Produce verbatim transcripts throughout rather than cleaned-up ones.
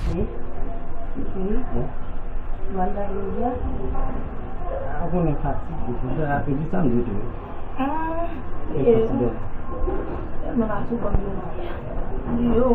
Wi. Wi. Bon. Mwen nan lè a. A, ou konnen fatige, jodi a, e di sa m di tou. Ah, e fatige. Tèlman la sou banm yo. Yo.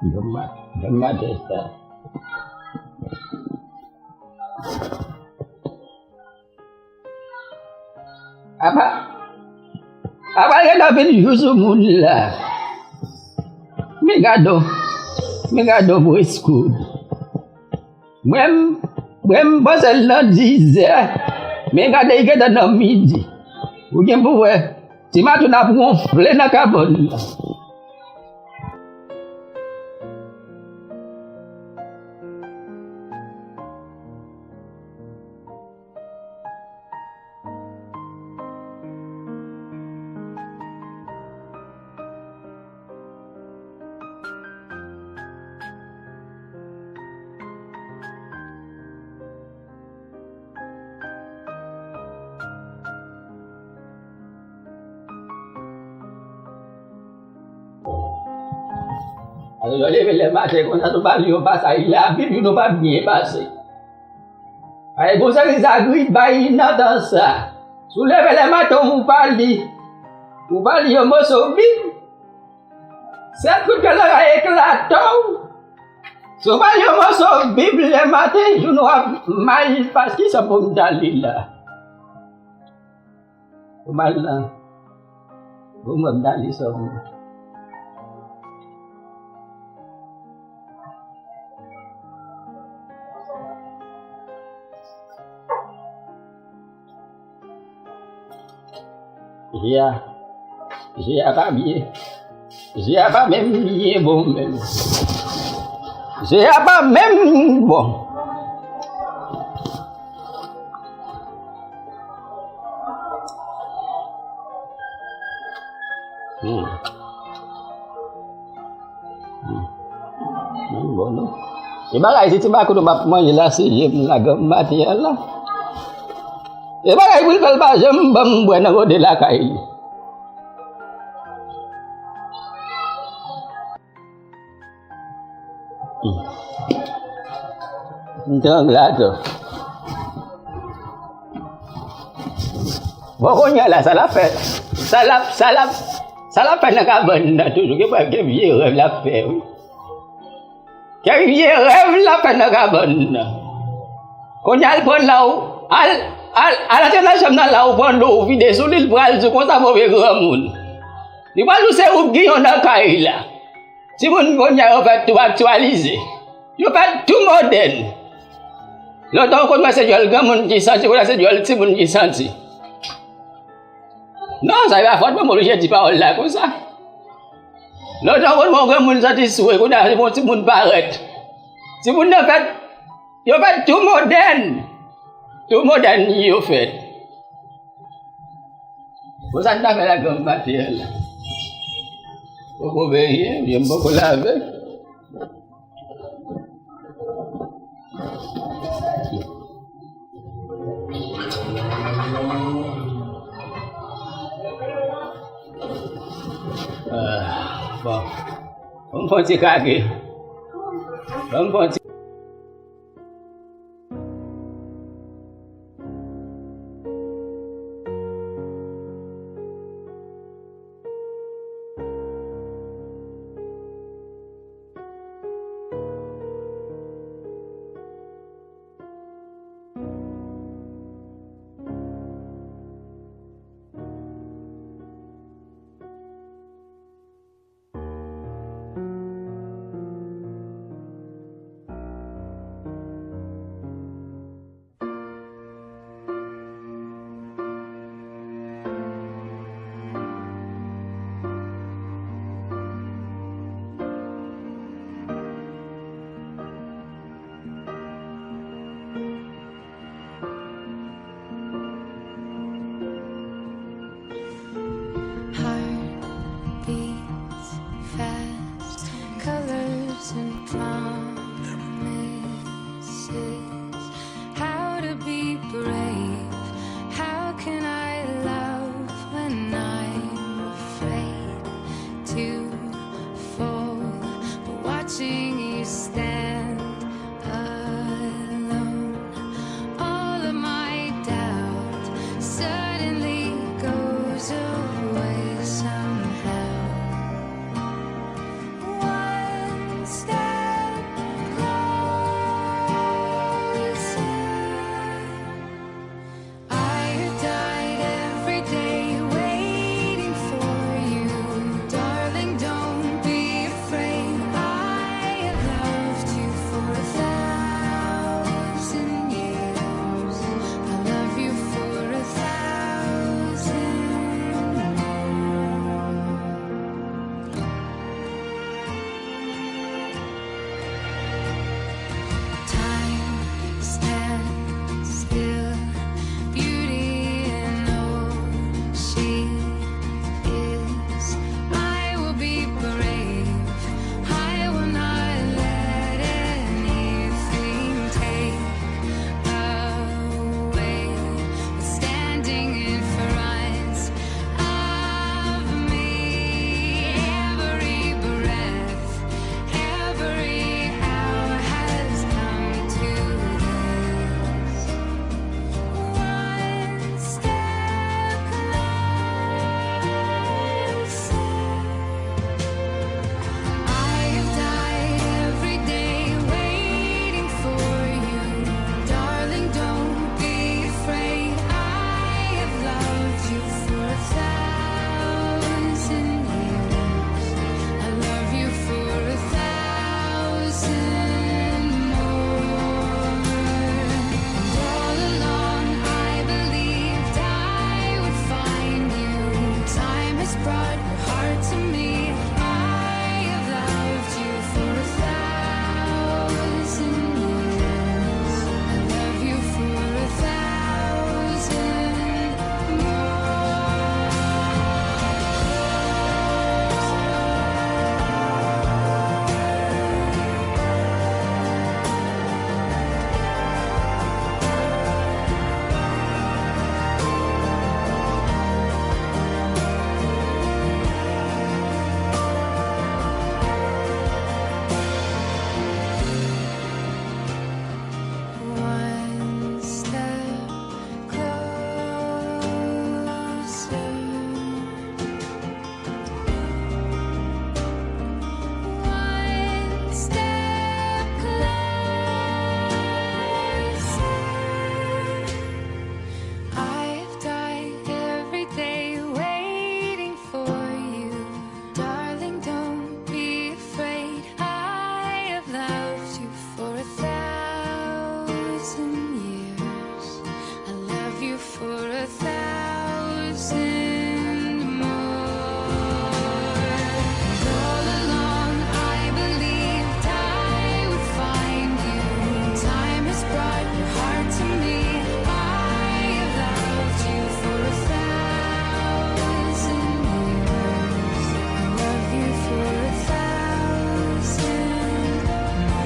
Bon ma-, bon maten sa. Apa, apa gen anpil jou sou moun la. Men gade w, men gade w, Briscoe. Mwen, mwen, m panse l nan dizè. Men gade, li gentan nan midi. Ou gen pou wè. Ti maton ap wonfle nan kabann nan. Alò, lè w leve lè maten konsa, si w pa li yon pasaj Labib, jounen w p ap byen pase. Ay, gon seri zagribay nan tan sa. Si w leve lè maten, ou pa li, ou pa li yon moso Bib, sèt kout pye la va eklate w. Si w pa li yon moso Bib lè maten, jounen w ap mal pase. Kisa pou m ta li la? Ou mal nan. Ou mwen m ta li sòm. Je a, je a pa byen. Je a pa menm byen bon menm. Je a pa menm bon. Hmm. Hmm. Hmm, bon, non. E bagay, se ti bakout m ap manje la, se je m la, granm maten an la. E bagay pou l fè l pa janm ban m bwè nan kote lakay li. Hmm. M trangle atò. Bon, kounye a la, sa l ap fè, sa l ap, sa l ap, sa l ap fè nan kabann nan toujou, gen, gen vye rèv l ap fè, wi. Gen vye rèv l ap fè nan kabann nan. Kounye a, al pran la w, al, al, al antre nan chanm nan la w, pran dlo w vide sou li, l pral di w konsa move granmoun. Li pral di w se ou k gen yon nan kay la. Timoun kounye a yo fèt tou aktyalize. Yo fèt tou modèn. Lontan ou konn wè se dyòl granmoun ki santi, kounye a se dyòl timoun ki santi. Non, sa e pa fòt mwen, mwen oblije di pawòl la konsa. Lontan ou konn wè yon granmoun santi swe, kounye a se bon timoun parèt. Timoun nan fèt, yo fèt tou modèn. Tou modèn yo fèt. Bon, sa n ta fè la granm maten an la? Poko benyen, je m poko lave. Ah, bon. Ban m fè yon ti kake. Ban m fè yon ti Brought your heart to me. I have loved you for a thousand years. I love you for a thousand more. One step closer. One step closer. I've died every day waiting for you. Darling, don't be afraid. I have loved you for a thousand years. I love you for a thousand more. And all along I believed I would find you. Time has brought your heart to me. I have loved you for a thousand years. I love you for a thousand more.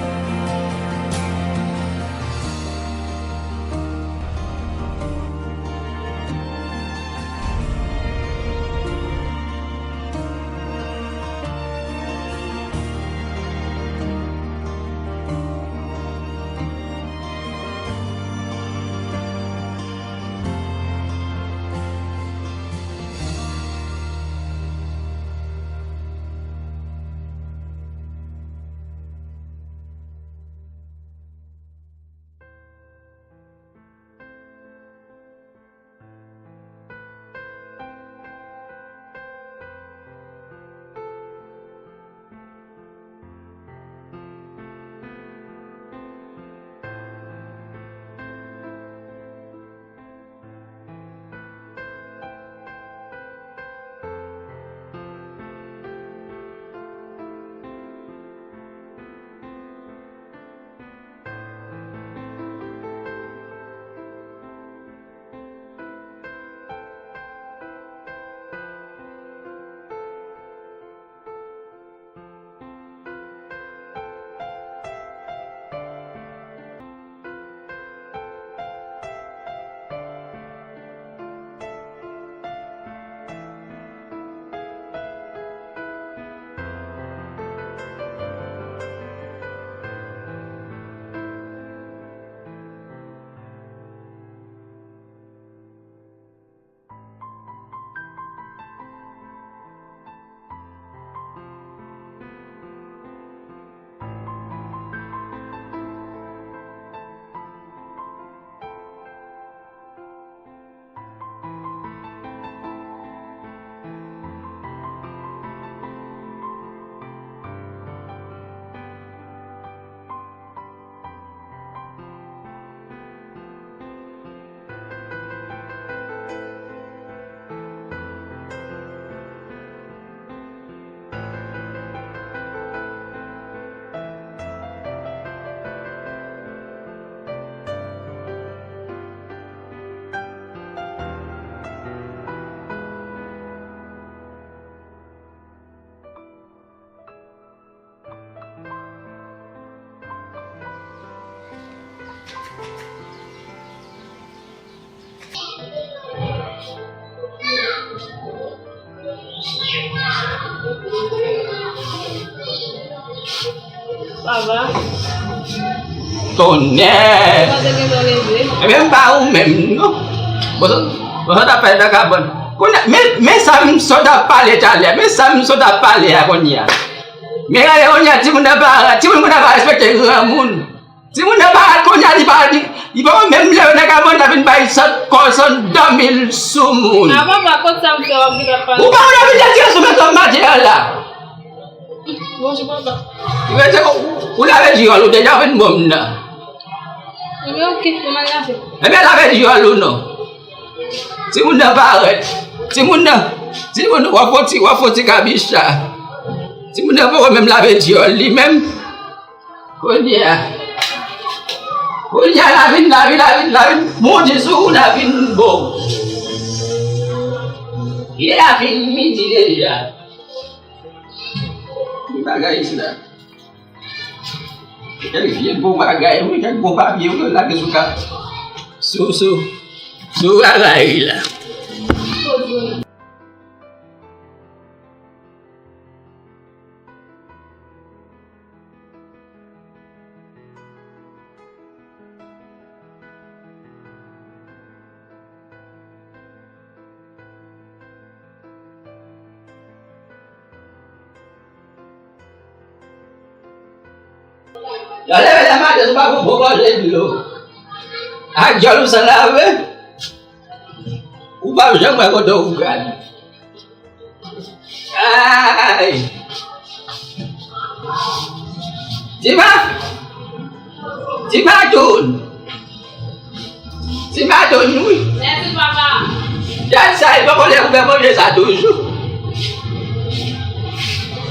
Sa va? Tonnè! Sa te gen tan leve? Ebyen, m pa ou menm, non. Bon, sa, bon, sa t ap fè nan kabann. Kounye a, men, men sa m sot ap pale talè. Men sa m sot ap pale a kounye a. Men gade kounye a, timoun nan pa, timoun kounye a pa respekte granmoun. Timoun nan pa kounye a, li pa, li, li pa menm leve nan kabann, l ap vin bay sant kò, sant dòmi l sou moun. Avan m rakonte sa m fè w ap vin ap pale. Ou pa konn ap vin tire sou men tòm maten an la. Bonjou, papa. Ou rete, ou, ou lave dyòl ou deja, ou vin ban m nan. Ebyen, oke, m al lave. Ebyen, lave dyòl ou non. Timoun nan parèt. Timoun nan, timoun nan, w ap fè ti, w ap fè ti kabicha. Timoun nan poko menm lave dyòl li menm. Kounye a, kounye a, la vin, la vin, la vin, la vin moudi sou ou, la vin bon. Ye a fin midi deja. Ki bagay sila? Kèk vye bon bagay, wi, kèk bon papye, wi, yo lage sou ka, sou, sou, sou bagay la. Yo leve nan maten, ou pa pran bon gòje dlo. Ak dyòl ou san lave, ou p ap janm wè kote ou pral. Ay! Ti Ma! Ti Matoun! Ti Matoun, wi. Mèsi, papa. Dad sa, li poko lè pou fè manje sa toujou.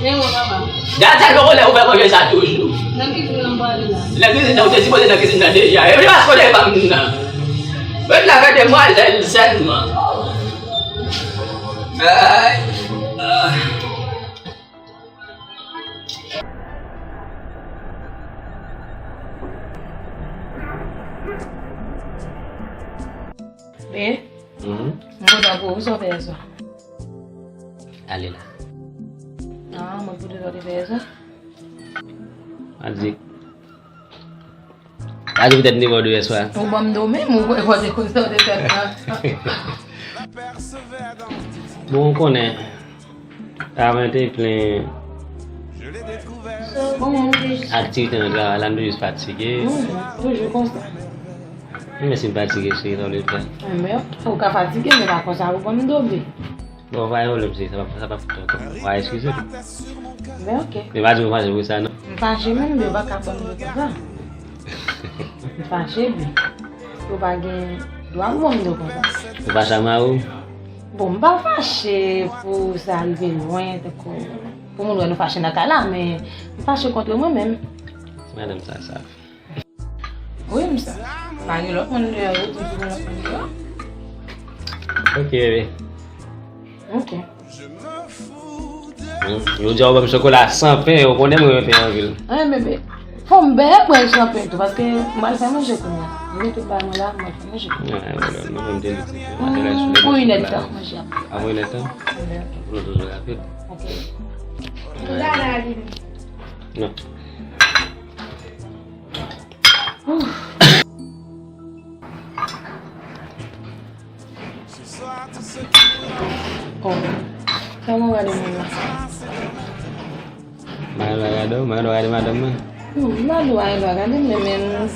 Se mwen, papa. Dad sa, li poko lè pou fè manje sa toujou. Nan kizin nan, pale la. Nan kizin nan, ou te sipoze nan kizin nan deja. E li pa sipoze pa m nan. Mwen la fè demwazèl sèlman. Ay. Ah. Be, mhm, m kontan pou ou, sa w fè yè swa? Ale la. Ah, mwen pou de lòt fè yè swa? A di. A di poutèt nivo de yè swa. Ou ban m do menm, ou kwè kote kote de tèt la. Bon, ou konnen, avan te plen aktivite nan travay la, m te jis fatige. Toujou konsa. Men si m fatige, cheri, sa w vle fè? Men, ou ka fatige, men pa konsa, ou ban m do, be. Bon, pa gen pwoblèm, cheri, sa pa, sa pa fèt ankò. Ou a eskize m. Men, ok. Men pa di m fache pou sa, non. M fache menm, be, ou pa ka ban m do konsa. M fache, be. Ou pa gen dwa pou ban m do konsa. Ou fache ak mari w? Bon, m pa fache pou sa rive lwen, tankou pou moun wè nou fache nan kay la, men m fache kont mwen menm. Ti madanm sa, sa. Wi, m sa. Pa gen lòt moun deyò, wi, toujou gen lòt moun deyò. Ok, bebe. Ok. Hmm, yo di w ban m chokola san pen, ou konnen mwen renmen pen anpil. An, bebe. Fò m bèk mwen san pen tou, paske m pral fè manje kounye a. M mete bay mwen la, m pral fè manje. An, wè, wè, mwen menm te di. Hmm, pou inèdtan, manje a. Avan inèdtan? Wi. Pou nou toujou rapid. Ok. Non. Oh. Kòman w gade moun nan? Mwen pa gade w, mwen pa gade madanm mwen. Non, m pa di w pa gade m, men m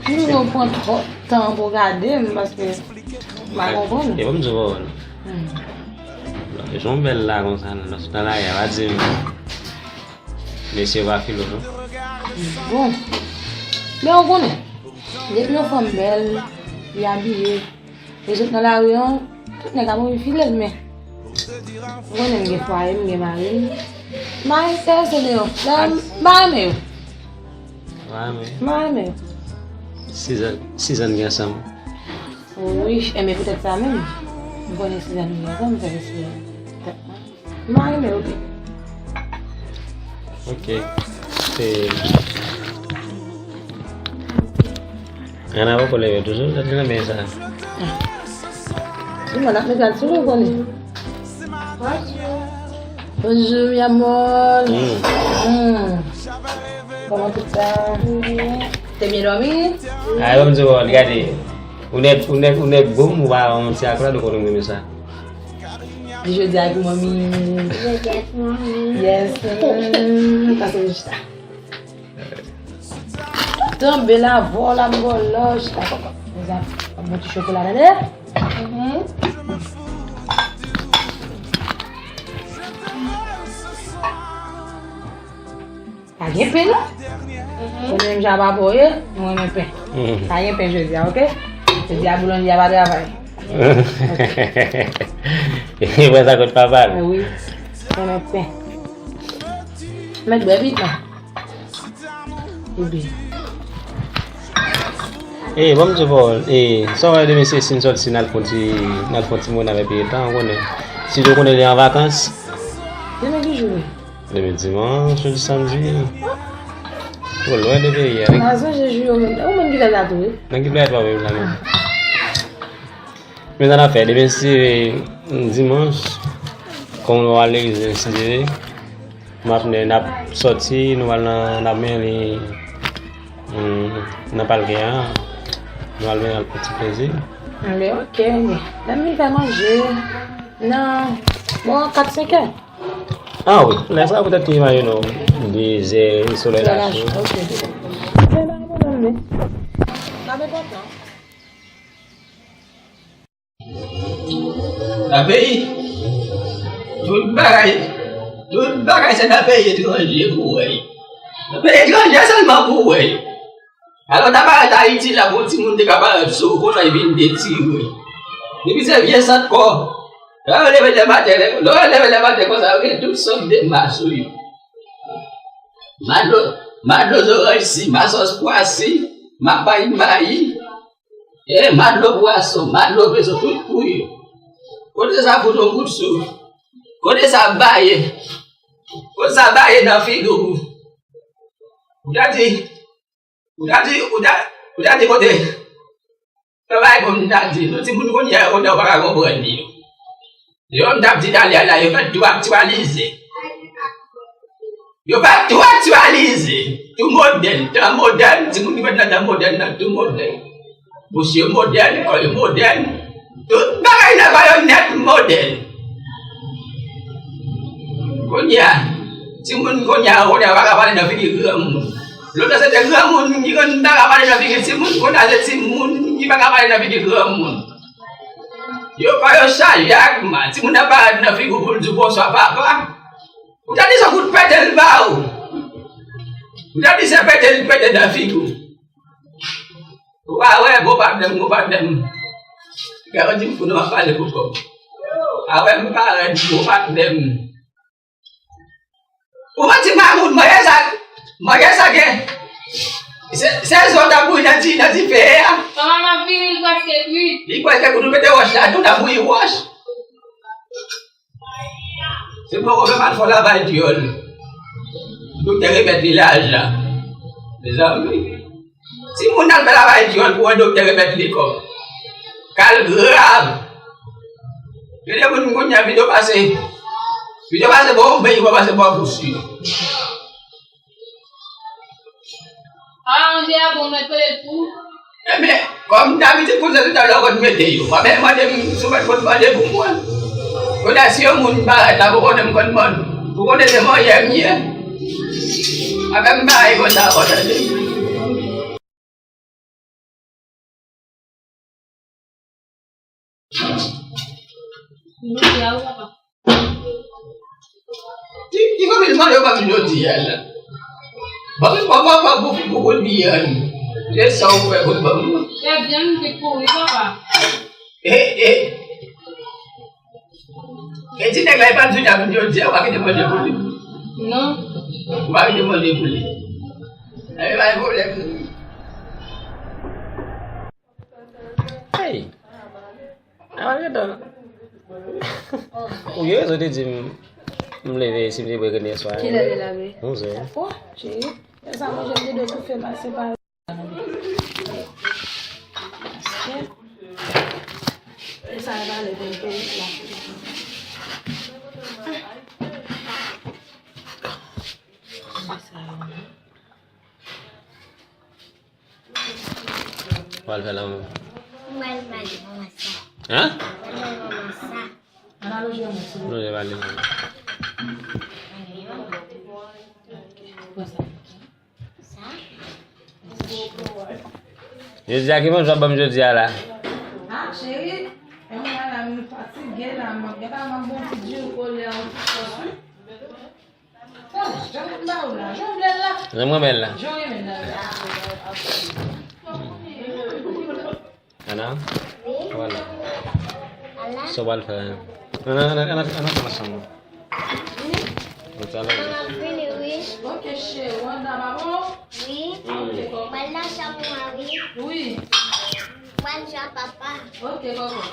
toujou pran twòp tan pou w gade m, paske m pa konprann. E bon, m di w, hmm, e jan w bèl la konsa, nan, nan lari a, pa di m. Mesye pa filo, non? Bon. Men ou konnen, depi yon fanm bèl, li abiye, li sot nan lari an, tout nèg ap anvi file l, men ou konnen m gen fwaye m, m gen mari m. M pa enterese de yo. Dayè, m pa renmen yo. Ou pa renmen? M pa renmen yo. Sizàn, Sizàn gen ansanm. Wi, enben poutèt sa menm, m konnen Sizàn gen ansanm, m fè l eseye tèt mwen. M pa renmen yo tou. Ok. Se Ana poko leve toujou, sa te nan men sa. Di mwen ap met al sou ou konnen. Bonjour, mi amor. Mm. Mm. Kòman tout sa? Te byen dòmi? A, yo m di w, gade. Ou nèg, ou nèg, ou nèg bon, ou pa yon ti aklad, ou konnen m renmen sa. Jodi a pou manmi. Jodi a pou manmi. Yes. Mm, pase m chita. Tanbe la, vò la, m vò lò, chita kòkò. Mezanmi, yon bon ti chokola, tande? Mhm. Pa gen pen, non? Mhm. Ou menm jan pa voye, mwen renmen pen. Mhm. Pa gen pen jodi a, ok? Jodi a, boulanje a pa travay. Ok. Wè sa kot papa l. Ah wi. Konnen ten. Mèt bwè vit la. Epi. Eh, bon, m di w, eh, sa w wè demen se si n sòti, n al fè yon ti, n al fè yon ti monn avè Pierre, ou konnen. Si w konnen li an vakans. Demen ki jou? Demen dimanch, jodi samdi. Ou lwen de peyi a, wi. M pa sonje jou yo menm. Ou menm ki fè sa tou, wi. Nan ki plèyat w ap viv la menm? Men sa n ap fè, demen se dimanch, kòm nou al legliz, si Dye vle, m ap, n ap sòti, nou al nan, n ap mennen li, mm, nan palke a, nou al mennen l pou ti plezi. Anben, ok. Lè m vin fè manje, nan, bon, kat, senk è. Ah wi, lè sa poutèt ki imajine w, de zè, solèy la cho. Ok. Nan peyi, tout bagay, tout bagay se nan peyi etranje pou w wè. Nan peyi etranje sèlman pou w wè. Alò, w ta parèt Ayiti la, pou yon timoun te ka parèt sou w konsa, li vin detire. Depi se vye sant kò. Lè yo leve lè maten, lè, lè yo leve lè maten konsa, yo gen tout sòt de ma sou yo. Ma dlo, ma dlo zoranj si, ma sòs pwa si, ma pay mayi, e ma dlo pwason, ma dlo peson, tout pou yo. Kote sa fout yon kout souf? Kote sa baye? Kote sa baye nan figi w? Ou ta di, ou ta di, ou ta, ou ta di kote? Travay pou m ta di nou, timoun kounye a yo konnen yo pa ka konprann yo. Yo m t ap di talè a la, yo fèk tou aktyalize. Yo fèk tou aktyalize. Tou modèn, tan modèn, timoun ki fèt nan tan modèn nan tou modèn. Bouch yo modèn, kò yo modèn. Tout bagay nan kò yo nèt modèn. Kounye a, timoun kounye a, kounye a pa ka pale nan figi granmoun. Lontan se te granmoun ki konn ta ka pale nan figi timoun, kounye a se timoun ki pa ka pale nan figi granmoun. Yo pa yo chaje ak ma, timoun nan parèt nan figi w pou l di w bonswa papa. Ou ta di se kout pete l ba ou. Ou ta di se pete l pete nan figi w. Ou pa wè, bon patnè m, bon patnè m. Gade di m pou nou ap pale pou kòb. A wè m parèt, bon patnè m. Ou pa di mamoun, manje sa, manje sa gen. Se, se zòt ap bouyi nan ti, nan dife a. Kòman m ap vini, li prèske kui. Li prèske kui, nou mete wòch ladan, nou ta bouyi wòch. Se poko menm al fè yon lavaj dyòl. Doktè remèt li lajan. Mezanmi. Timoun al fè lavaj dyòl pou yon doktè remèt li kòb. Ka l grav. Gen de moun kounye a, pito pase, pito pase bò yon beny, pito pase bò bouch li. Aranje a bon, mèt pale l tou. Ebyen, kòm dabitid, konn se toutalè w konn mete yo. W ap mande m si w mèt konn mande pou mwen. Kounye a, si yon moun parèt la, pou konnen m konn mande, pou konnen se manyè m ye. Avè m bagay konsa ankò, tande. Ki, ki konbyen manje w ban m jodi a la? Ban m, ban m, ban m, ban m pou, pou, pou kounye a. Se sa w fè pou ban m. Fè byen, m te kouri, papa. E, e. E ti nèg la, e pa di w jodi a, w pa kite manje pou li. Non. W pa kite manje pou li. E pa gen pwoblèm. Hey! Avan gentan. Ou gen rezon te di m, m leve, si m te bwè grenn yè swa. Kilè li lave? Onz è. Oh, cheri. Lè sa manje m te dwe toufe mal, se pa. E sa e pale pou peyi la. Pral fè lanmou. Mwen pral pale manman sa. Hein? Mwen pral pale manman sa. Ann al lonje yon mèt sou. Lonje pale manman. Sa? Jodi a, ki manje w ap ban m jodi a la? Ah, cheri, e mwen la, m fatige la, m ap gade, m ap bon ti diri kolè, yon ti sòs, wi. Tande, jan m ba ou la, jan w vle l la. Jan w renmen l la. Ana? Wi. Voilà. Ala? Sa w pral fè? Ann, ann, ann, ann, ann, ann, ann, ann. Mwen ap vini, wi. Ok, cheri, w anndan, pa bon? Wi. Ok, kòkòt. Mwen nan chanm mwen, wi. Wi. Mwen jwe ak papa. Ok, kòkòt.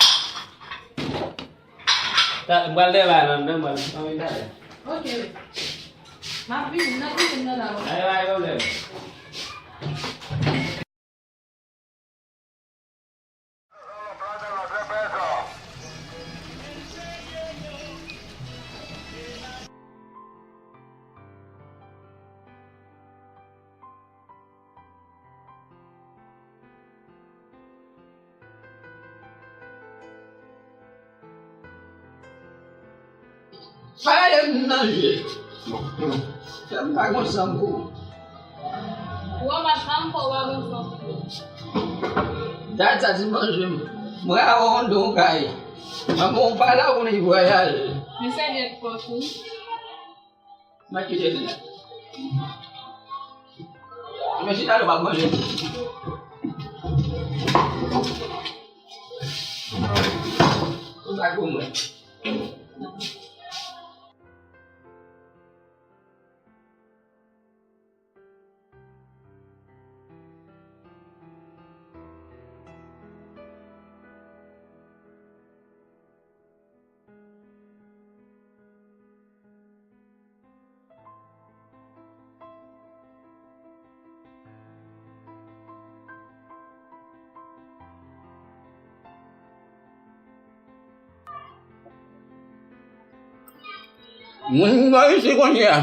Ta, m pral leve la, non, non, mwen, mwen vin talè. Ok. M ap vini, m nan kizin nan la, wi. Ay, ay, pwoblèm. Sa gade m nan je. Fè m pa gon san pou ou. Ou anba san pou ou pa gon san pou ou. Dat sa ti manje m. Mwen a wè w anndan yon kay. Manman w pa la, ou konnen li vwayaje. Men sèvyèt pòch ou. Mwen kite li. Mwen chita la, w ap manje. Ou sa pou mwen. Moun bò isi kounye a,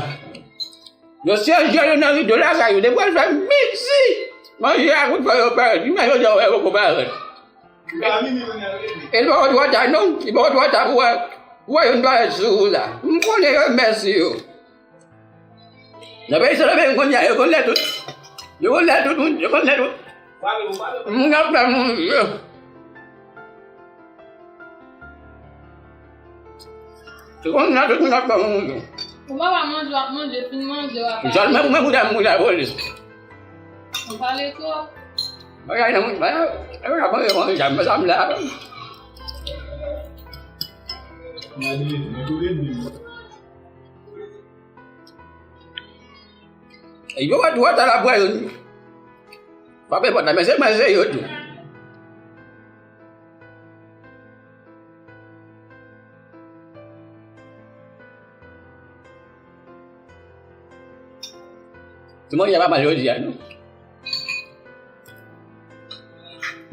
yo sèche yo nan rido lakay yo, depi w al fè midi, manje a kout fò yo parèt, jounen jodi a w wè yo poko parèt. E li poko twò ta non, li poko twò ta pou wè, pou wè youn parèt sou ou la. M konnen yo mèsi yo. Nan peyi Sendomeng kounye a, yo konn lè tout. Yo konn lè tout moun, yo konn lè tout. Moun ap fè moun yo. Yo konn lè tout moun ap fè moun yo. Ou pa manje, w ap manje, fin manje, w ap. Sèlman pou mwen, pou mwen, pou lapolis. Ou pale twòp. Bagay nan moun, bagay, bagay nan moun, sa m la. Yo pa twò ta la pran yo. Pa pè pòt la, men se manje yo tou. Ti manje a pa mal jodi a, non.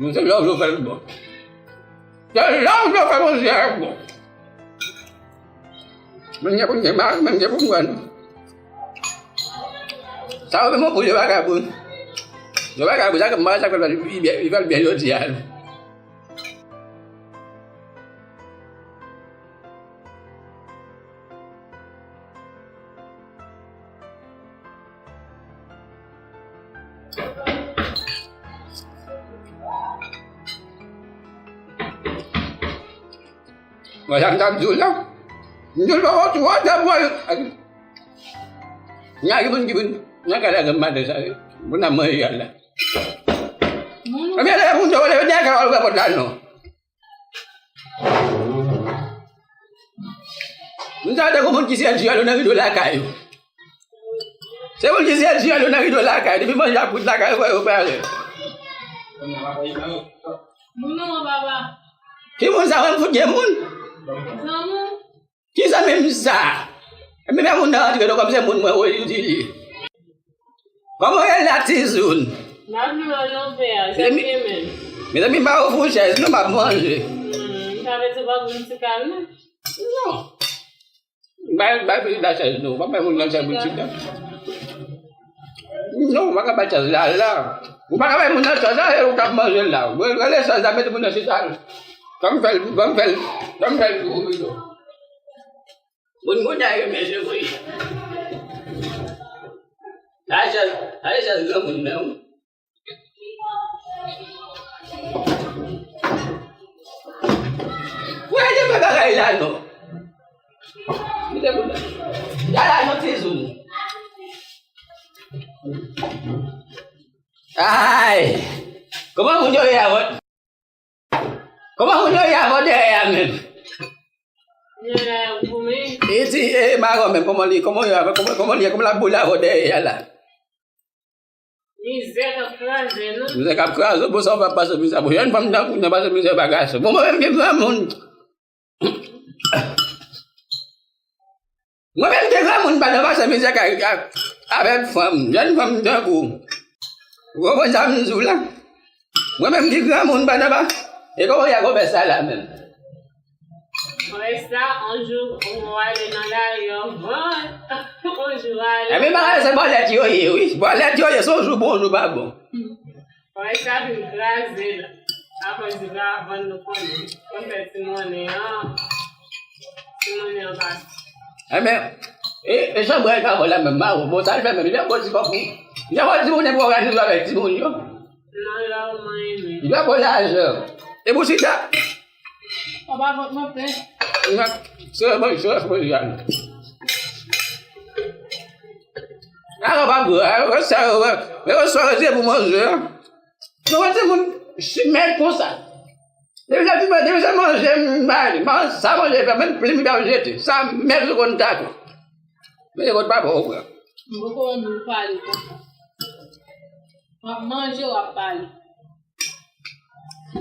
Nou se lè w vle w fè l bon. Se lè w vle w fè manje a bon. Manje pou manje, manje pou mwen. Sa yo menm pou yo pa ka bon. Yo pa ka bon, sa ke manje sa ke li fè l byen jodi a. Mwen sa m t ap di w la. M di w poko twò ta pran. Nan ki moun ki vin nan kay la granm maten sa, pou n ap manje a la. Ebyen lè moun yo leve dèyè kay la, ou fè pòt la non. Moun sa yo te gon moun ki sèche yo nan rido lakay yo. Se moun ki sèche yo nan rido lakay, depi manje ap kout lakay yo, fò yo pale. Moun nan papa. Ki moun sa menm fout gen moun? Zanmi. Ki zanmi m sa? Epi men moun nan rantre non kòm se moun mwen, wi, li di li. Kòman w rele la, Tizoun? N ap jwe nan fè a, se mezanmi, mezanmi, m ba ou foun chèz, non, m ap manje. Hmm, sa vle di w pa pou m ti kal, non? Non. Bay, bay pitit la chèz, non. Pa bay moun nan chèz pou l chita. Non, ou pa ka bay chèz la, la. Ou pa ka bay moun nan chèz la, e ou k ap manje la. Ou rele chèz la, mete moun nan chita. Ban m fè l, ban m fè l, ban m fè l pou ou, non. Moun moun a yo, mesye, wi. Sa chèz, sa chèz granmoun nan, wi. Ou pa de fè bagay la non. Ou te konn. Gade la non, Tizoun. Ay! Kòman moun yo ye avè w? Kòman moun yo ye avè w dèyè a menm? Li di, e, maran menm, kòman li, kòman li, kòman, kòman li, kòman l ap boule avè w dèyè a la? Mizè k ap kraze nou. Mizè k ap kraze w, bon, sa w pa pase mizè. Bon, jèn fanm tankou w nan pase mizè pa gason. Bon, mwen menm gen granmoun. Mwen menm gen granmoun pa nan pase mizè kay, a, avèk fanm, jèn fanm tankou w. Ou konprann sa m di w la? Mwen menm gen granmoun pa nan pa. E kòman y a konpè sa la menm? Wè sa, on jou, ou ale nan lari, on van, on jou ale. Ebyen, bagay se bòlèt yo ye, wi. Bòlèt yo ye, se on jou bon, on jou pa bon. Wè sa fin kraze la. Apre di la, vann nou konnen. Konn fè ti monnen an. Ti monnen an pase. Ebyen, e, e chanbray ka fè la menm, mawo. Bon, sa l fè menm, li fè bon ti kòb pou, li fè bon ti monnen pou òganize avèk timoun yo. Non, la ou mwen renmen. Li fè bon lajan. E pou chita. Papa vant mwen plen. Se mwen, se mwen, Jan. Alò, pa gwo, alò, sa yo, yo, yo swa yo se pou manje. Yo, wè, timoun, chimè konsa. Depi se ti manje, depi se manje, m bay li. Sa manje fè, menm plim li pa jete. Sa mèt sou konn tako. Men yo konn pa bon, ou pran. M poko renmen w pale konsa. W ap manje, w ap pale.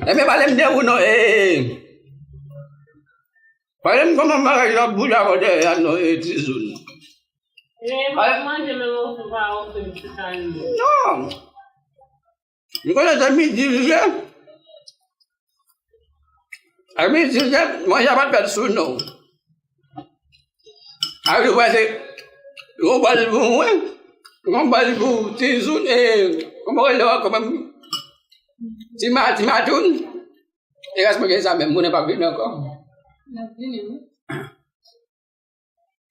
Ebyen, pale m de ou non, e, e. Pale m kòman bagay yo ap boule avè w dèyè a non, e, Tizoun. E, w ap manje, men w pa ofri m ti kay non. Non. M konnen se midi li ye. A midi li ye, manje a pa t fèt sou non. A li prèske yon bòl pou mwen, yon bòl pou Tizoun, e, kòman rele w ankò menm? Ti Ma-, Ti Matoun. E rès mwen gen sa menm, moun nan p ap vini ankò. N ap vini, wi.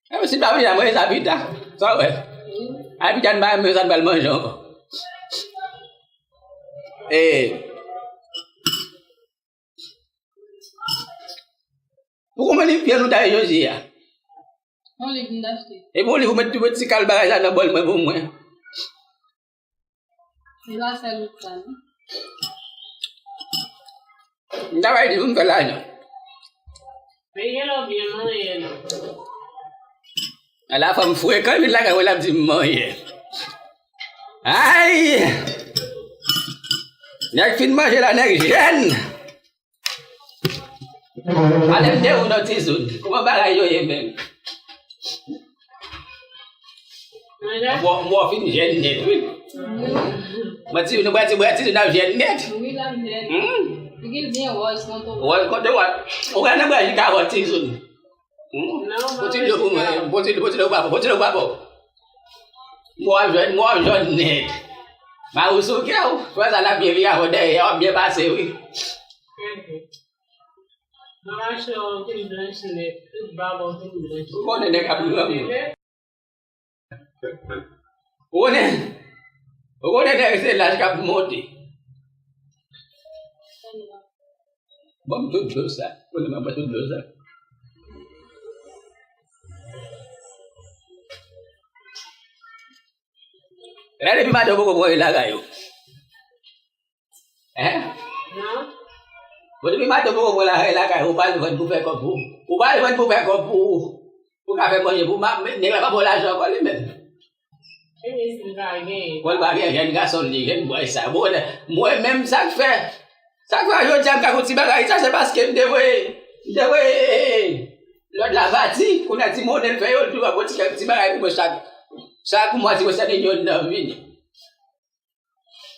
E, si pa vini, mwen sa pita. Sa w wè? Wi. A pita, n pa menm sa n pral manje ankò. E, Ou konprann li byen nou ta ye jodi a? Yon liv m t achte. Epi yon liv ou met tou ti kal bagay sa nan bòl mwen pou mwen. Se pa sèl ou sa non. M ta bay li pou m fè lajan. Men gen lè w byen manyen non. Ala fanm frekan vin lakay mwen l ap di m manyen. Ay! Nèg fin manje la, nèg jèn. Pale m de ou non Tizoun. Kòman bagay yo ye menm? Mwen, mwen fin jèn nèt, wi. Mwen Tizoun, mwen Tizoun, mwen Tizoun ap jèn nèt. Wi, l ap jèn. Hmm. Figi l byen wòz konte wòz. Wòz konte wòz. Ou gade nan bwè jika wòz Tizoun. Hmm? Pote dlo pou mwen, pote dlo, pote dlo pa bon, pote dlo pa bon. Mwen w ap jwenn, mwen w ap jwenn nèt. Mari w sou kè w, fè sa l ap byen vin avè w dèyè, w ap byen pase, wi. Mwen mache w fin blanch nèt, tout bab w fin blanch. Ou konnen nèg ap granmoun. Ou konnen, ou konnen nèg se laj k ap monte. Ban m tout dlo sa. Konnen m ap bwè tout dlo sa. Gade depi maten ou poko pran lakay ou. Hein? Non. Bon, depi maten ou poko pran lakay, lakay ou, ou pa al vann pou fè kòb pou ou. Ou pa al vann pou fè kòb pou ou. Ou ka fè manje pou ma-, men nèg la pa ba w lajan ankò li menm. Bon, li pa gen jèn gason li, jèn bòy sa. Bon, mwen menm sa k fè, sa k fè jodi a m ka gon ti bagay sa, se paske m te voye, m te voye, e, e, lòt la pati, kounye a ti monnen l fè yo, l tou ap pran ti kèk ti bagay pou mwen chak, chak mwa ti mwen sènen yon nan vini.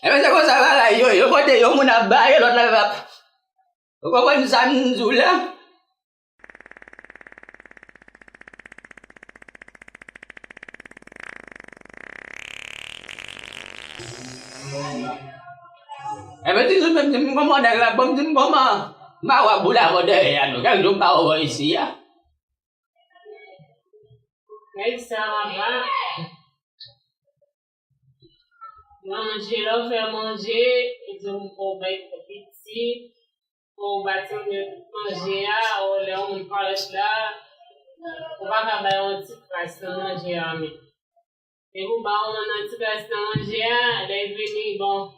Ebyen, se konsa bagay yo ye. Yon kote, yon moun ap baye, lòt la p ap. Ou konprann sa m di w la? Ebyen, di nou menm, di m kòman nèg la, ban m di m kòman mawa boule avè w dèyè a non. Kèk jou m pa wè w isi a. Nèg sa va. Manje, lè w fè manje, ou di w fò w bay pitit, fò w ba timoun yo tout manje a, ou lè yon moun parèt la, ou pa ka bay yon ti kras nan manje a menm. Depi w ba yon moun yon ti kras nan manje a, lè l vini, bon,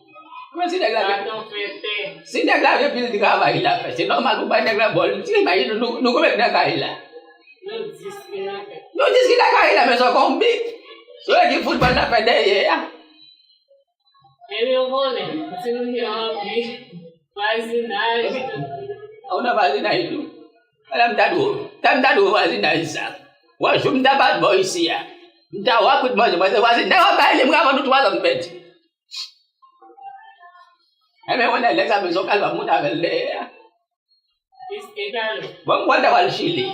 baton fè tè. Si nèg la gen pil travay l ap fè, se nòmal pou bay nèg la bòl. Ti imajine nou, nou konbyen k nan kay la? Kay Karina, men se yon konbit. Se yon ekip foutbòl n ap fè dèyè a. Ebyen, ou konnen, ti moun yo anpil. Vwazinaj. Ebyen, ou nan vwazinaj tou. Ala m ta dwe, ta m ta dwe vwazinaj sa. Wè, jou m ta bat bò isi a. M ta wè kout manje, mwen se vwazinaj. Nèg ap bay li, m ka vann ou twa zan m pèdi. Ebyen, wè, nèg sa bezwen kalba moun avè l dèyè a. Bon, m kwè l ta pral Chili.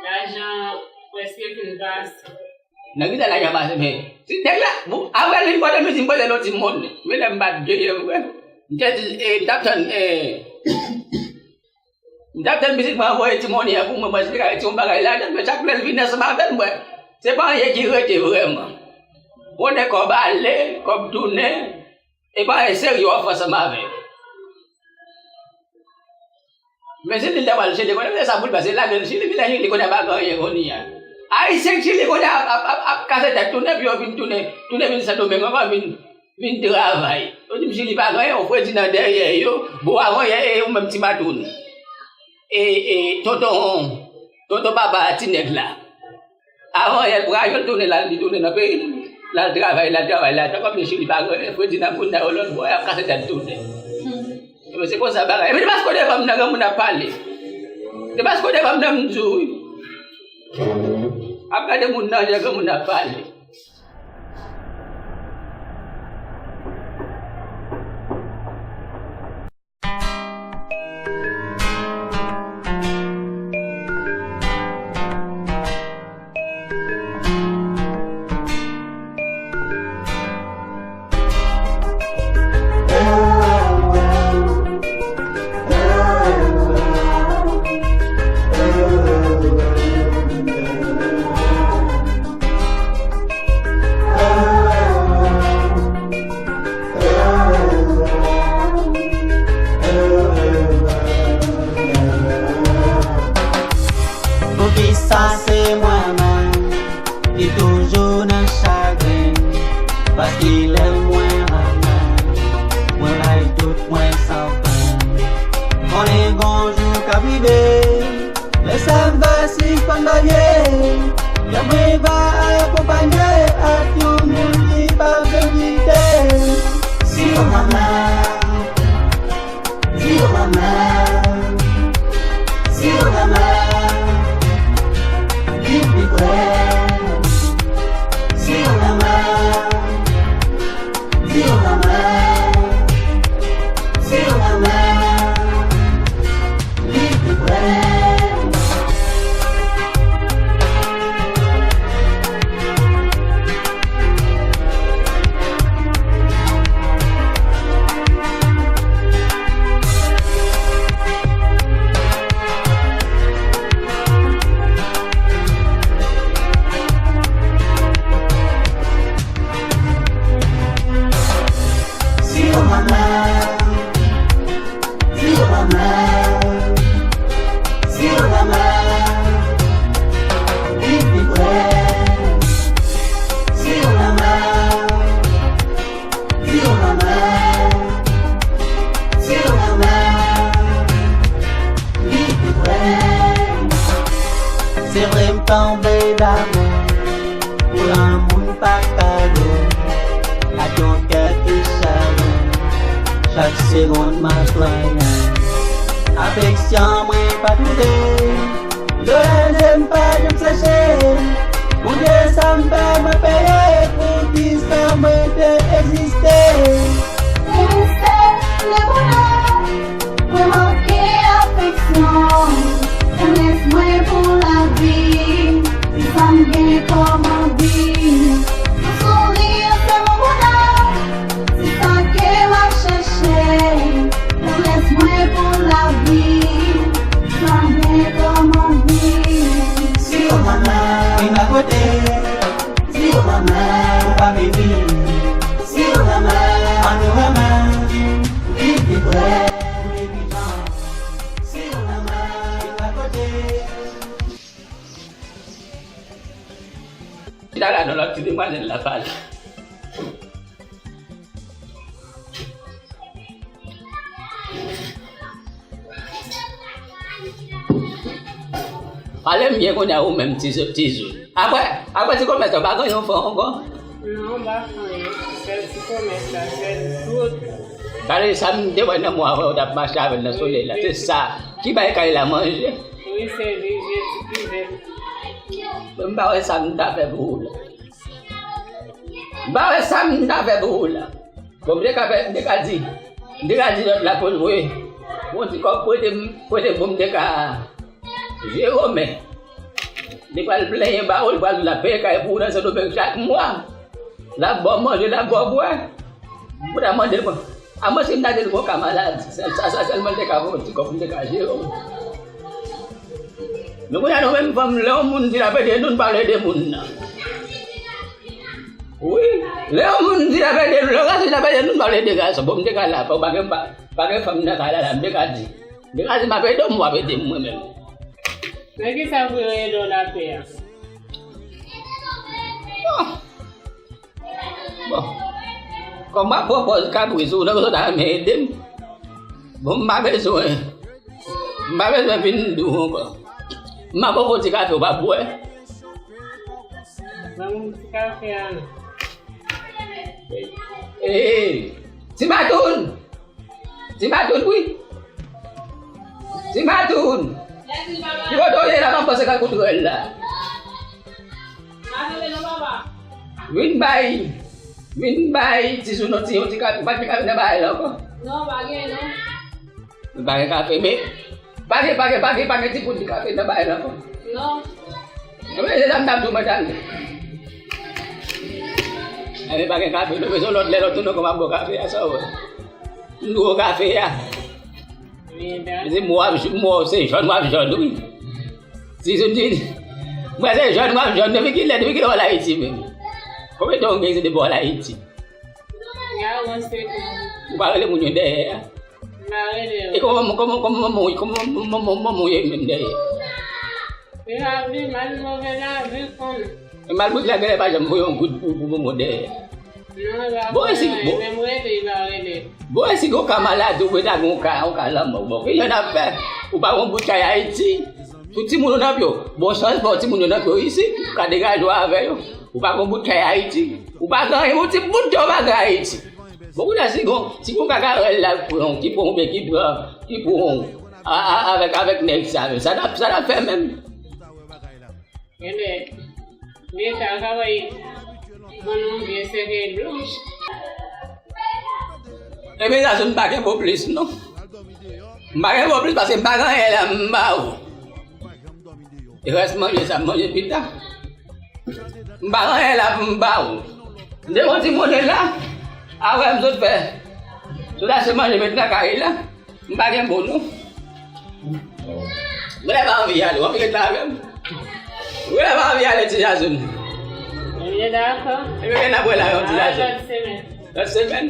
Lajan prèske fin pase. Nan ki sa lajan pase, men si nèg la, bon, apre li, m pote mizik, m pote l yon ti moun. Men lè m bat dèyè, vre. M te di, e, m t ap tann, e, m t ap tann mizik mwen anvoye ti moun an pou mwen, mwen esplik avèk ti moun bagay ladan, men chak lè l vin ansanm avè l, mwen, se pa anyen ki rete vrèman. Konnen kòb ale, kòb tounen, e pa anyen serye w ap fè ansanm avè l. Men si li ta pral Chili, konnen lè sa pou l pase, lage l Chili, vin Chili, konnen pa gen anyen kounye a. Ayisyen k Chili kounye a ap, ap, ap, ap kase tèt tounen, pou yo vin tounen, tounen vin Sendomeng ankò, vin, vin travay. Yo di m Chili pa gen anyen, yo fredi nan dèyè yo, bon, avan yè, e, ou menm ti matoun. E, e, tonton, tonton papa ti nèg la. Avan yè l prale, yo l tounen la, li tounen nan peyi l. L al travay, l al travay, l al travay, kòm li Chili pa gen anyen, fredi nan moun nan yo lòt bò, y ap kase tèt tounen. Ebyen, se konsa bagay. Ebyen, depaske w devan m nan, granmoun ap pale. Depaske w devan m nan, m di w, wi. Ap gade moun nan, jan granmoun ap pale. Poukisa se mwen menm ki toujou nan chagren? Paske lè mwen renmen, mwen bay tout mwen san fen. Konnen gon jou k ap rive, lè sa va sispann barye, lè mwen va akonpanye ak yon moun ki pa vle kite. Si w renmen, di w renmen. Si w renmen, vin pi pre. Si w renmen, di w renmen. Si w renmen, vin pi pre. Si w renmen, di w renmen. Si w renmen, vin pi pre. Si w renmen, di w renmen. Si w renmen, vin pi pre. Se vre m tonbe damou pou yon moun pa kado, ak yon kè ki chale. Chak segonn m ap plenyen, afeksyon mwen pa doute. Dola m pa janm seche. Bondye sa m pa mwen peye, poukisa mwen te egziste? Mwen se le bonè, mwen manke afeksyon. Tandrès mwen pou lavi, se sa m gen kòm anvi. Yon souri se mon bonè. Se sa ke m ap chèche, tandrès mwen pou lavi, sa m gen kòm anvi. Si w renmen, vin akote. Si w renmen, ou pa vini. Si w renmen, ann nou renmen. Vin pi pre. Si w renmen, vin akote. Chita la, non, lòt ti demwazèl la pale. W Ale m byen kounye a ou menm ti, ti Zoul. Apre, apre ti komès la, ou pa gen yon fè ankò? Non, m pa fè anyen. Sèl ti komès la, sèl tout. Gade sa m te wè nan mwa avè w t ap mache avè l nan solèy la. Se sa ki bay kay la manje. Wi, sèl vye ti kivèt. M pa wè sa m ta fè pou ou la. M pa wè sa m ta fè pou ou la. Bon, m te ka fè, m te ka di, m te ka di lòt la pou l voye yon ti kòb prete m, prete m pou m te ka jere w, men li pral plenyen ba ou, li pral di l ap peye kay pou ou nan Sendomeng chak mwa. L ap ba w manje, l ap ba w bwè. Ou ta mande l, bon, a mwen si m ta di l gon ka maladi, sa, sa, sa sèlman l te ka voye yon ti kòb pou m te ka jere w. Men kounye a nou menm fanm, lè yon moun di l ap ede nou, n pa vle ede moun nan. Wi, lè yon moun di l ap ede nou, lè yon gason di l ap ede nou, n pa vle ede gason. Bon, m te ka la, pa, pa gen, pa, pa gen fanm nan kay la, la, m te ka di. M te ka di, m ap ede w, m w ap ede m mwen menm. Men kisa pou yo ede w la fè a? Bon. Bon. Kòm m ap pran pòz kapris ou, nan bezwen ta renmen ede m. Bon, m pa bezwen. M pa bezwen vin di w ankò. M ap ofri w ti kafe ou p ap bwè. Ban m ti kafe a non. Ee, ti matoun! Ti matoun, wi! Ti matoun! Ki kote w ye la, m ap panse kay kout rèl la. Vin bay, vin bay ti Zoul yon ti, yon ti kafe, pa gen kafe nan bagay la ankò. Non, pa gen non. Pa gen kafe, men pa gen, pa gen, pa gen, pa gen ti poud kafe nan bagay la ankò. Non. Mwen se sa m t ap di w, mwen tande. Enben pa gen kafe, nou bezwen lòt lè, lòt tou nou kòman bò kafe a, sa w wè. Nou bò kafe a. Se mwen w ap, mwen se jòn w ap jòn, wi. Si se di, mwen se jòn w ap jòn, depi kilè, depi kilè w al Ayiti menm? Konbyen tan w gen depi w al Ayiti? Ou pa rele moun yo dèyè a? M pa rele yo. E kòman, kòman, kòman manman w, kòman manman, manman w ye menm dèyè? Lavi, mal move lavi konn. E malpoutre la genlè pa janm voye yon goud pou, pou manman w dèyè. Non, e pa pou mwen, menm rele, e pa rele. Bon, e si gon ka maladi, ou ta gon ka, yon ka lanmò, bon, ki jan n ap fè? Ou pa gon bout kay Ayiti? Tout timoun ou nan pye w. Bon, chans pa w timoun yo nan pye w isit, ou ka degaje w avè yo. Ou pa gon bout kay Ayiti. Ou pa gen anyen, yon ti bout kay ou pa gen Ayiti. Bon, kounye a, si gon, si gon kakarèl la pran w, ki pran w, oubyen ki pran, ki pran w, a, a, avèk, avèk nèg sa yo, sa n ap, sa n ap fè menm? Enben, Leta ka bay bann moun vye sèkèy blanch. Enben, Jason, m pa gen mo plis, non. M pa gen mo plis paske m pa gen anyen la m ba ou. E rès manje sa, m manje pita. M pa gen anyen la pou m ba ou. M te gon ti monnen la, a wè m sot fè. Sot achte manje met nan kay la. M pa gen bon non. Mwen pa anvi ale, w ap ret la avè m. Mwen pa anvi ale ti Jason. Ebyen dakò. Ebyen n ap wè la yon ti Jason. Lòt semèn. Lòt semèn.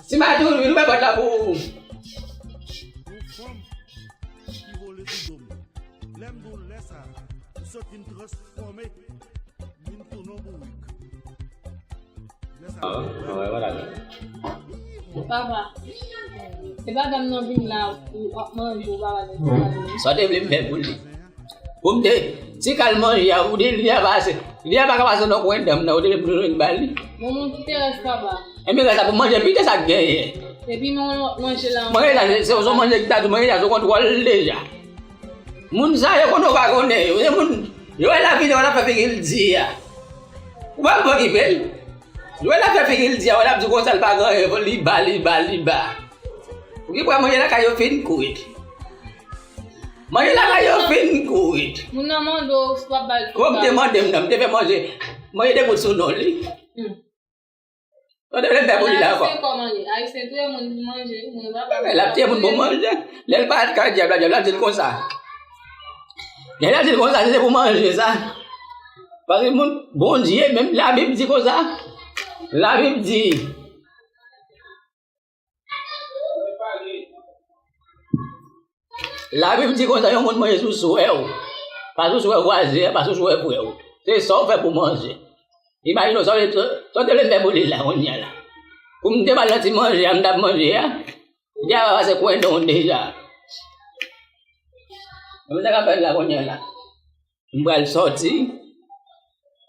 Ti Matou, vin ouvè pòt la pou ou. Yon fanm ki vole sou do m. Lè m di w lè sa a, m sot vin transfòme, vin tounen yon bourik. Lè sa a. Papa, se pa dam nan vin la ou ap manje ou papa de ti kal. Sa w te vle m fè pou li? Pou m te, ti kal manje a, ou te, li a pase, li a pa ka pase nan kwen dan m nan, ou te vle m tounen ba li? Bon, moun kite rès papa. Enben rès la pou manje pita sa k genyen. Epi nou manje la. Manje la, se, se yon manje ki ta tou manje la sou kontwòl deja. Moun sa yo konnen w pa konnen yo. Se moun, yo wè l ap vini, yo wè l ap fè figi l di a. Ou pa pou okipe l. Yo wè l ap fè figi l di a, wè l ap di konsa l pa gen anyen, li ba, li ba, li ba. Ou ki kwè manje lakay yo fin kwit. Manje lakay yo fin kwit. Moun nan mande w si w ap ba l. Kòm te mande m nan, m te fè manje. Manje te kwit sou non li. Hmm. Sa w te vle m fè pou li la ankò? Ayisyen touye moun pou manje, moun pa. Men l ap tiye moun pou manje. Lè l pa ka dyab la, dyab la di l konsa. Lè l ap di l konsa, se pou manje sa. Paske moun, Bondye, menm Labib di konsa. Labib di. Labib di konsa, yon moun manje sou swè w. Pa sou swè vwazen an, pa sou swè frè w. Se sa w fè pou manje. Imajine w, sa w te, sa w te vle m fè pou li la, kounye a la. Pou m te ba l nan ti manje a, m t ap manje a. Li a pase kwen don deja. Mwen ta ka fè l la kounye a la. M pral sòti.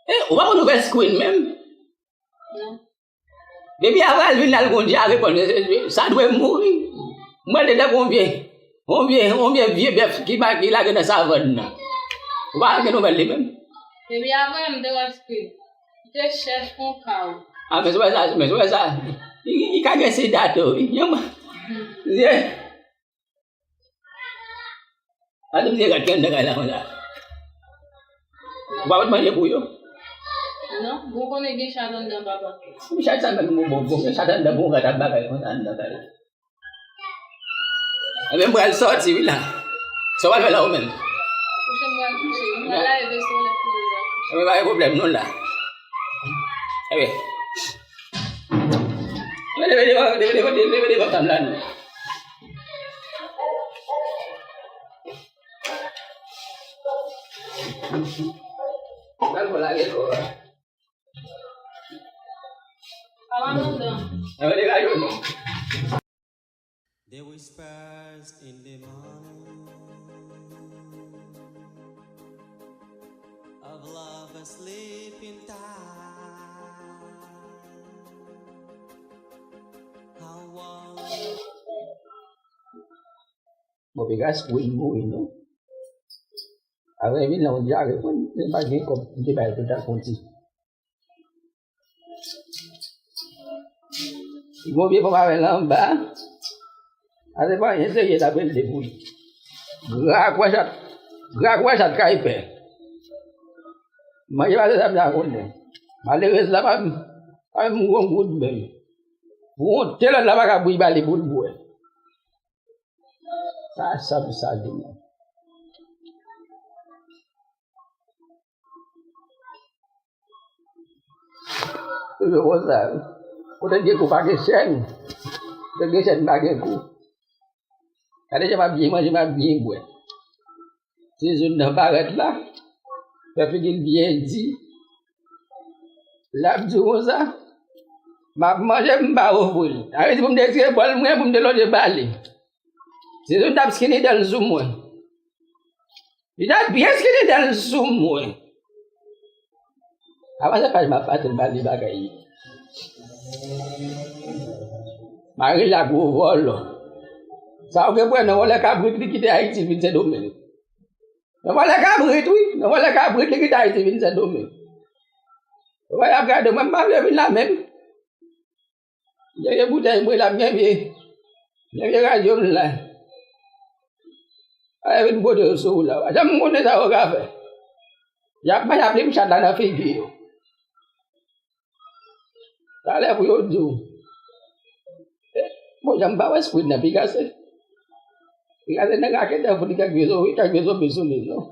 E, ou pa konn nouvèl Queen menm? Non. Depi a pral vin la, l gon dyare, konn, sa dwe mouri. M wè l te tankou yon vye, yon vye, yon vye, vye bèf ki pa, ki lage nan savann nan. Ou pa gen nouvèl li menm? Depi a pral, m te wè Queen. M te chèche yon kaw. A, men sou wè sa, men sou wè sa. Li, li ka gen sida tou, wi. Yon, ye. Gade misye rat ki anndan kay la konsa. Ou pa pot manje pou yo? Non, bon konnen gen chat anndan papa. Pou chat sa menm bon, bon, bon, gen chat anndan pou rat ap bagay konsa anndan kay la. Ebyen, m pral sòti wi la. Sa w pral fè la ou menm? Kouche m pral kouche. M pral lave veso lè fini m pral kouche. Ebyen, pa gen pwoblèm non la. Ebyen. Leve, leve, leve, leve, leve, leve, leve, leve, leve, leve, leve, leve, Al fò lage kò a. Awa nou dan. Awa nou dan. The whispers in the morning of lovers sleeping tight. How warm. Bon, piga Queen mouri non. Avè vin nan yon dyare, konn, li pa gen kòb, li te bay pou l ta konti. Li gon vye fanm avè l anba. A se pa anyen serye l ap rele pou li. Gra kwè chat, gra kwè chat kay pè. Manje pa se sa m ta konnen. Malerèz la pa, pa menm gon goud menm. Pou wonte lòt la pa ka bouyi ba li pou l bwè. Sa, sa pou sa di mwen. Toujou konsa, wi. Kote gen kou pa gen chèn. Kote gen chèn pa gen kou. Gade jan m ap byen manje, m ap byen bwè. Ti Zoun nan parèt la, fè figi l byen di. L ap di w konsa, m ap manje, m pa ofri l. Sa vle di pou m te tire bòl mwen, pou m te lonje ba li. Ti Zoun t ap skinny dan l sou mwen. Li t ap byen skinny dan l sou mwen. Apa se paj m ap pase l ba li bagay. Mari la gwo vòlò. Sa ou gen pou wè nan vòlè kabrit li kite Ayiti vin Sendomeng. Nan vòlè kabrit wi, nan vòlè kabrit li kite Ayiti vin Sendomeng. Ou wè y ap gade mwen, m pa vle vin la menm. Gen vye boutèy mwen la, gen vye, gen vye radyo m la. Ay vin pote yo sou ou la. Janm konnen sa yo ka fè. Y ap, y ap li m chat la nan figi yo. Talè pou yo di w. Eh, bon, jan m pa wè Squid nan, piga se. Piga se nèg la ki te fout li kèk vye zo, wi, kèk vye zo pi sou li, non.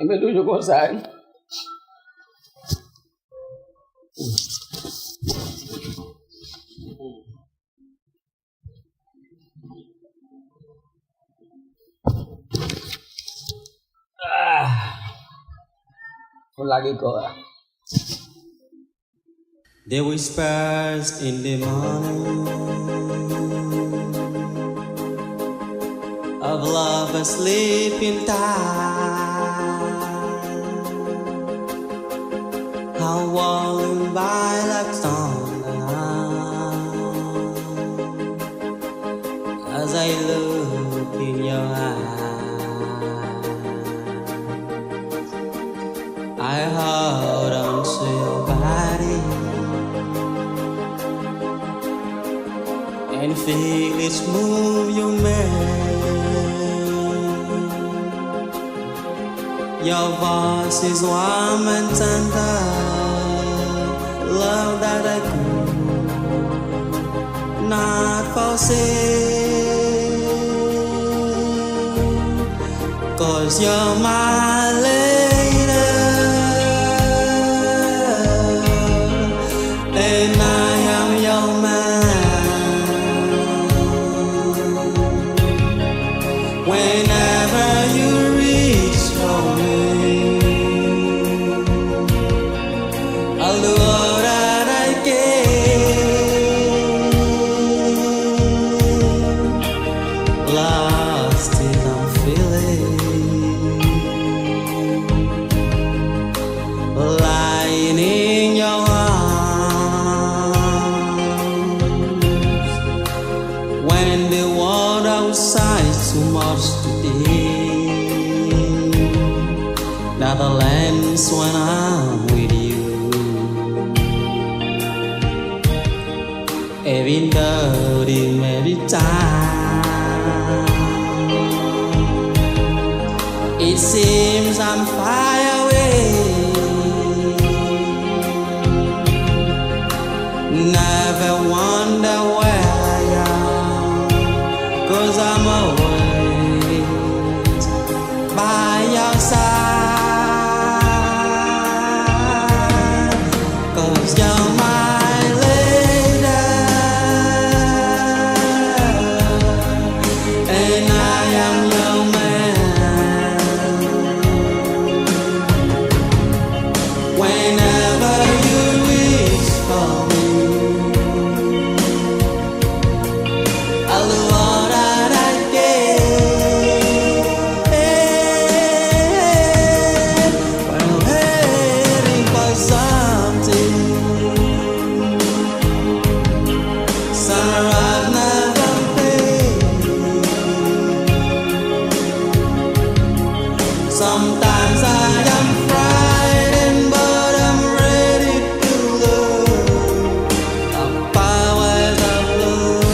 Ebyen, toujou konsa, wi. Ah. Fò lage kò a. The whispers in the morning of lovers sleeping tight. How warm by like thunder as I look in your eyes. I hold on to your body and feel its movement. Your voice is warm and tender, love that I could not forsake. 'Cause you're my lady, and I am your man. Whenever you reach for me, I'll do all that I can. It's too much to take. Nothing less when I'm with you. Every nothing, every time. It seems I'm far away. Never wonder where I am, 'cause I'm always by your side. 'Cause you're my lady and I am your man. Whenever you reach for me, I'll do all that I can. While waiting for something, sunrise never fades. Sometimes I am frightened, but I'm ready to love. The powers of love.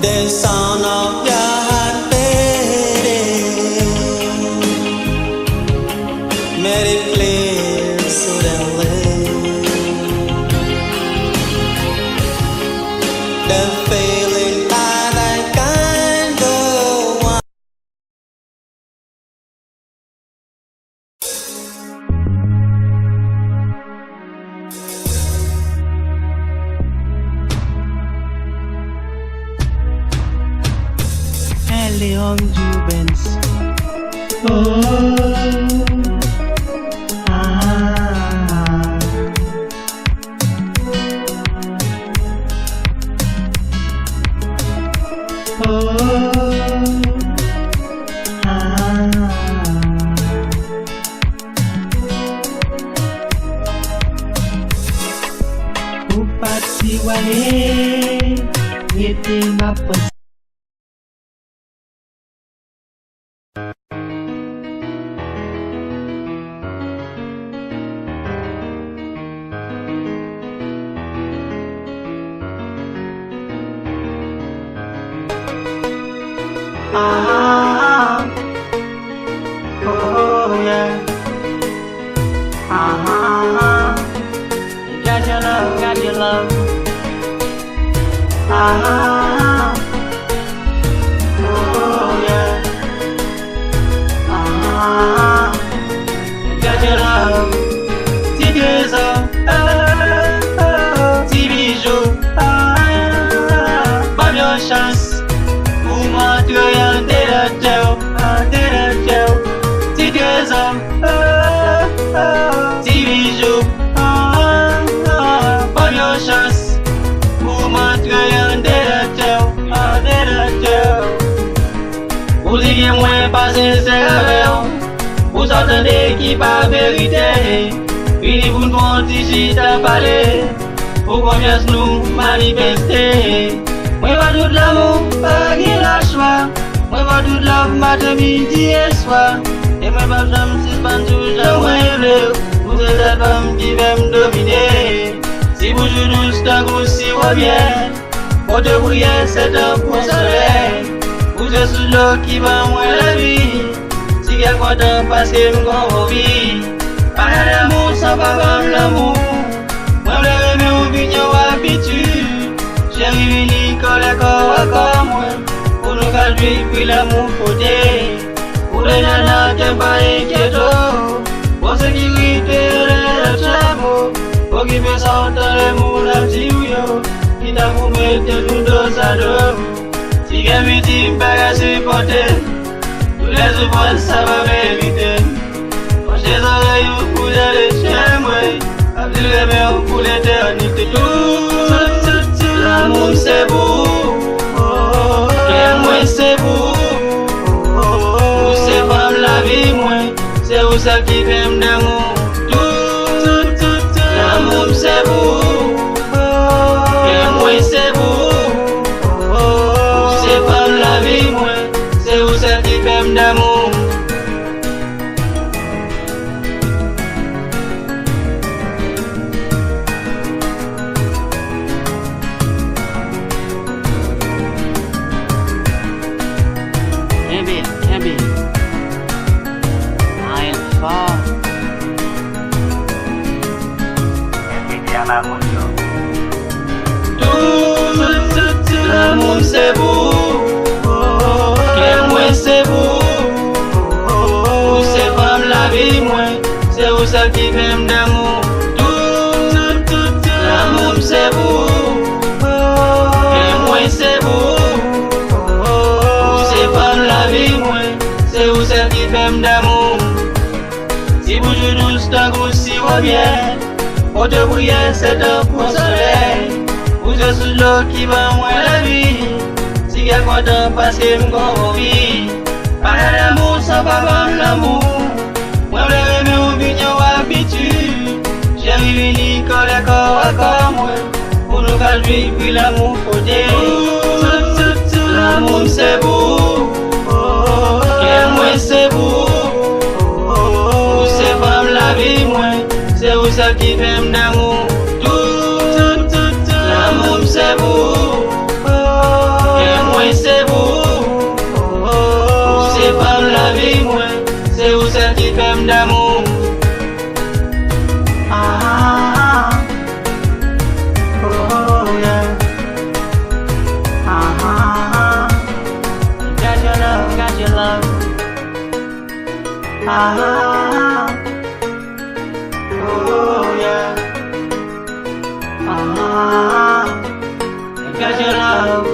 The sound of your heart beating made it clear suddenly. The feeling that I can't go on. Leon Dubens. Oh, ah, ah. Oh, ah. Ou pati w ale, rete m ap panse. Ah, oh, yeah. Ah, got your love, got your love. Ah, oh, yeah. Ah, got your love. Ti trezò, ah, ah, ti bijou, ah, ah, ban m yon chans pou m antre andedan kè w, andedan kè w. Ti trezò, ah, ah, ti bijou, ah, ah, ban m yon chans pou m antre andedan kè w, andedan kè w. Ou di gen mwen pa sensè avè w. Pou sa w tande ki pa verite. Vini pou n fè yon ti chita pale. Pou konfyans nou manifeste. Mwen pa tout lanmou, pa gen lachwa. Mwen pa tout love maten, midi e swa. E mwen p ap janm sispann di w jan mwen vle w. Ou se sèl fanm ki fè m domine. Si boujou dous tankou siwo myèl. Pote priyè, se tankou solèy. Ou se sous dlo ki ban mwen lavi. Ti kè kontan paske m gon ovi. Pa gen lanmou san pa ban m lanmou. Mwen vle renmen w vin yon abitid. Cheri vini kole kò w a kò mwen. Pou nou ka jwi fwi lanmou pote. Ou vle nana kè m pa enkyete w. Bon sekirite, lè lè tchamo. Okipe sa w tande moun ap di w yo. Ki ta pou mete nou dozado. Ti kè m iti m pa ka sipòte. Tout lè soufrans sa pa merite. Panche zòrèy ou pou tande chè mwen. Ap di l renmen w pou letènite. Tout, tout, tout, tout lanmou m se pou ou. Kè mwen se pou ou. Ou se fanm lavi mwen. Se ou sèl ki fè m damou. Tout, tout, tout, tout. Lanmou m Tout, tout, tout, tout lanmou m se pou ou. Kè mwen se pou ou. Ou se fanm lavi mwen. Se ou sèl ki fè m damou. Tout, tout, tout, tout lanmou m se pou ou. Kè mwen se pou ou. Ou se fanm lavi mwen. Se ou sèl ki fè m damou. Ti boujou dous tankou siwo myèl. Pote priyè se tankou solèy. Ou se sous dlo ki ban mwen lavi. Ti kè kontan paske m gon fi. Pa gen lanmou san papa m lanmou. Mwen vle renmen w vin yon abitid. Cheri vini kòlè kò a kò mwen. Pou nou ka jwi pri lanmou kote. Tout, tout, tout lanmou m se pou ou. Kè mwen se pou ou. Ou se fanm lavi mwen. Se ou sèl ki fè m damou. Tout, tout, tout, tout lanmou m se pou ou. Kè mwen se pou ou. Ou se fanm lavi mwen. Se ou sèl ki fè m damou. Ah, oh, yeah. Ah, got your love, got your love. Ah, oh, yeah. Ah, got your love.